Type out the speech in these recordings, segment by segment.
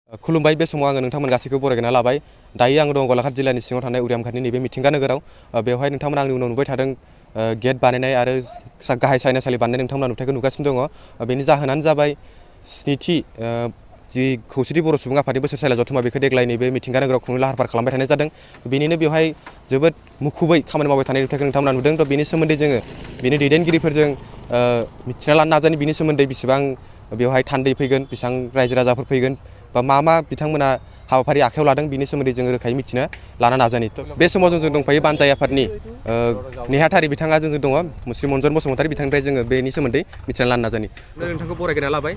खुलुमबाय बे समाव आङो नोंथांमोन गासैखौबो बरायना लाबाय। दायो आं दं गलाघाट जिल्लानि सिङाव थानाय उरियामघाटनि नैबे मिथिंगा नोगोराव। बेवहाय नोंथांमोना आंनि उनाव नुबाय थादों गेट बानायनाय आरो गाहाय सायनासालि बानायनाय नोंथांमोना नुथायखौ नुगासिनो दङ। बेनि जाहोनानो जाबाय स्निथि जि खौसेथि बर' सुबुं आफादनि बोसोरसालिया जथुम्मा बेखौ देग्लाय नैबे मिथिंगा नोगोराव खुंनो लाहार फाहार खालामबाय थानाय जादों। बेनिनो बेवहाय जोबोद मुखुबै खामानि मावबाय थानाय नुथायखौ नोंथांमोना नुदों। थ' बेनि सोमोन्दै जोङो बेनि दैदेनगिरिफोरजों मिथिना लानो नाजानि बिनि सोमोन्दै बेसेबां बेवहाय थान्दै फैगोन, बेसेबां रायजो राजाफोर फैगोन बा मा बिथांमोना हाबाफारि आखायाव लादों बिनि सोमोन्दै जोङो रोखायै मिथिनो लानो नाजानि। बे समाव जों दंफायो बानजाय आफादनि नेहाथारि बिथाङा जोंजों दङ, मुस्लिम अनजन बसुमतारी बिथांनिफ्राय जोङो बेनि सोमोन्दै मिथिना लानो नाजानि। नोंथांखौ बरायना लाबाय।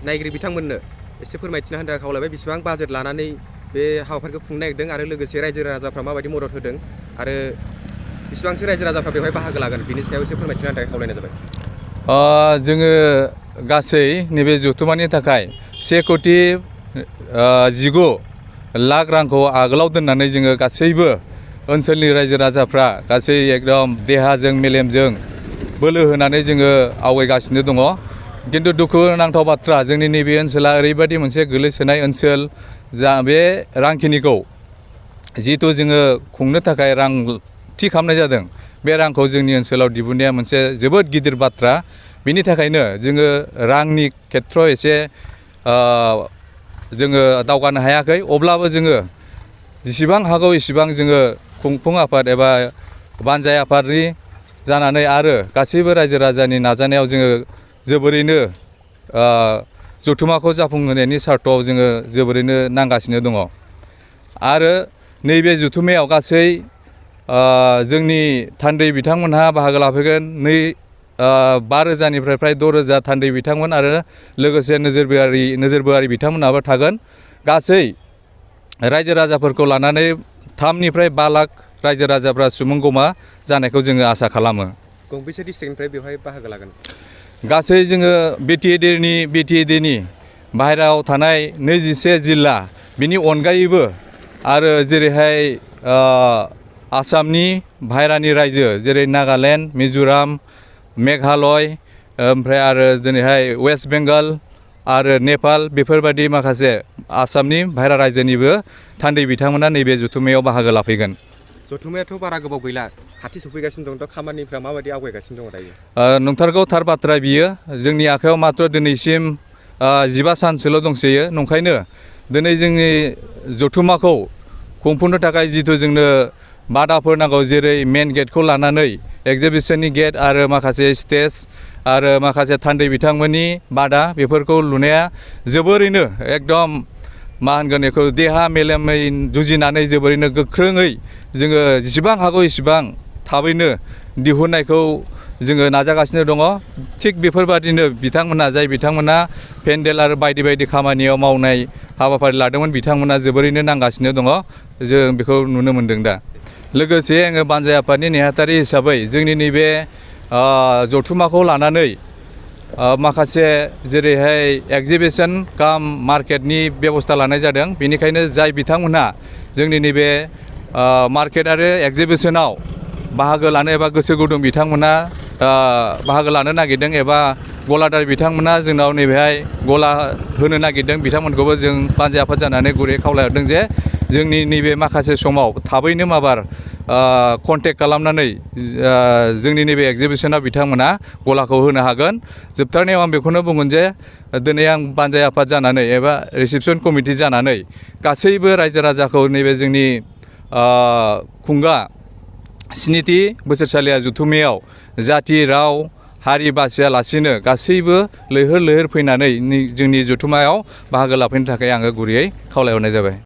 नायगिरि बिथांमोननो एसे फोरमायथिना होनो थाखाय खावलायबाय बेसेबां बाजेट लानानै बे हाबाफारिखौ खुंनो नागिरदों आरो लोगोसे रायजो राजाफ्रा माबायदि मदद होदों आरो बेसेबांसो रायजो राजाफ्रा बेवहाय बाहागो लागोन बिनि सायाव एसे फोरमायथिना होनो थाखाय खावलायनाय जाबाय। जोङो गासै नैबे जथुम्मानि थाखाय 1,19,00,000 रांखौ आगोलाव दोननानै जोङो गासैबो ओनसोलनि रायजो राजाफ्रा गासै एकदम देहाजों मेलेमजों बोलो होनानै जोङो आवगायगासिनो दङ। खिन्थु दुखुनांथाव बाथ्रा, जोंनि नैबे ओनसोला ओरैबायदि मोनसे गोलैसोनाय ओनसोल जा बे रांखिनिखौ जिहेथु जोङो खुंनो थाखाय रां थि खालामनाय जादों, बे रांखौ जोंनि ओनसोलाव दिहुननाया मोनसे जोबोद गिदिर बाथ्रा। बिनि थाखायनो जोङो रांनि खेथ्रआव एसे जोङो दावगानो हायाखै। अब्लाबो जोङो जेसेबां हागौ एसेबां जोङो खुंफुं आफाद एबा बानजाय आफादनि जानानै आरो गासैबो रायजो राजानि नाजानायाव जोङो जोबोरैनो जथुम्माखौ जाफुंहोनायनि सार्थआव जोङो जोबोरैनो नांगासिनो दङ। आरो नैबे जथुम्मायाव गासै जोंनि थान्दै बिथांमोनहा बाहागो लाफैगोन। 5,000निफ्राय फ्राय 6,000 थान्दै बिथांमोन आरो लोगोसे नोजोरबोआरि बिथांमोनाबो थागोन। गासै रायजो राजाफोरखौ लानानै 3निफ्राय 5 लाख रायजो राजाफ्रा सुबुंगमा जानायखौ जोङो आसा खालामो। गंबेसे डिस्ट्रिक्टनिफ्राय बेवहाय बाहागो लागोन? गासै जोङो बिटिएडिनि बाहेरायाव थानाय 21 जिल्ला, बिनि अनगायैबो आरो जेरैहाय आसामनि बाहेरानि रायजो जेरै नागालेण्ड, मिज'राम, मेघालय, ओमफ्राय आरो दिनैहाय वेस्ट बेंगल आरो नेपाल, बेफोरबायदि माखासे आसामनि बाहेरा रायजोनिबो थान्दै बिथांमोना नैबे जथुम्मायाव बाहागो लाफैगोन। जथुम्मायाथ' बारा गोबाव गैला, खाथि सफैगासिनो दं। थ' खामानिफ्रा माबायदि आवगायगासिनो दङ दायो? नंथारगौ, थार बाथ्रा बियो। जोंनि आखायाव मात्र दिनैसिम 15 सानसोल' दंसैयो। नंखायनो दिनै जोंनि जथुम्माखौ खुंफुंनो थाखाय जिथु जोंनो बादाफोर नांगौ, जेरै मेन गेटखौ लानानै एक्जिबिसननि गेट आरो माखासे स्टेज आरो माखासे थान्दै बिथांमोननि बादा, बेफोरखौ लुनाया जोबोरैनो एकदम मा होनगोन बेखौ देहा मेलेमै जुजिनानै जोबोरैनो गोख्रोङै जोङो जेसेबां हागौ एसेबां थाबैनो दिहुननायखौ जोङो नाजागासिनो दङ। थिग बेफोरबादिनो जाय बिथांमोना पेन्डेल आरो बायदि बायदि खामानियाव मावनाय हाबाफारि लादोंमोन, बिथांमोना जोबोरैनो नांगासिनो दङ। जों बेखौ नुनो मोन्दों दा। लोगोसे आङो बानजाय आफादनि नेहाथारि हिसाबै जोंनि नैबे जथुम्माखौ लानानै माखासे जेरैहाय एक्जिबिसन काम मार्केटनि बेबस्था लानाय जादों। बेनिखायनो जाय बिथांमोनहा जोंनि नैबे मार्केट आरो एक्जिबिसनाव बाहागो लानो एबा गोसो गुदुं बिथांमोना बाहागो लानो नागिरदों एबा गलादार बिथांमोना जोंनाव नैबेहाय गला होनो नागिरदों, बिथांमोनखौबो जों बानजाय आफाद जानानै गुरै खावलायहरदों जे जोंनि नैबे माखासे समाव थाबैनो माबार कन्टेक्ट खालामनानै जोंनि नैबे एक्जिबिसनाव बिथांमोना गलाखौ होनो हागोन। जोबथारनायाव आं बेखौनो बुंगोन जे दिनै आं बानजाय आफाद जानानै एबा रिसेपसन कमिटि जानानै गासैबो रायजो राजाखौ नैबे जोंनि खुंगा स्निथि बोसोरसालिया जथुम्मायाव जाथि, राव, हारि बासियालासिनो गासैबो लैहोर लैहोर फैनानै जोंनि जथुम्मायाव बाहागो लाफैनो थाखाय आङो गुरैयै खावलायहरनाय जाबाय।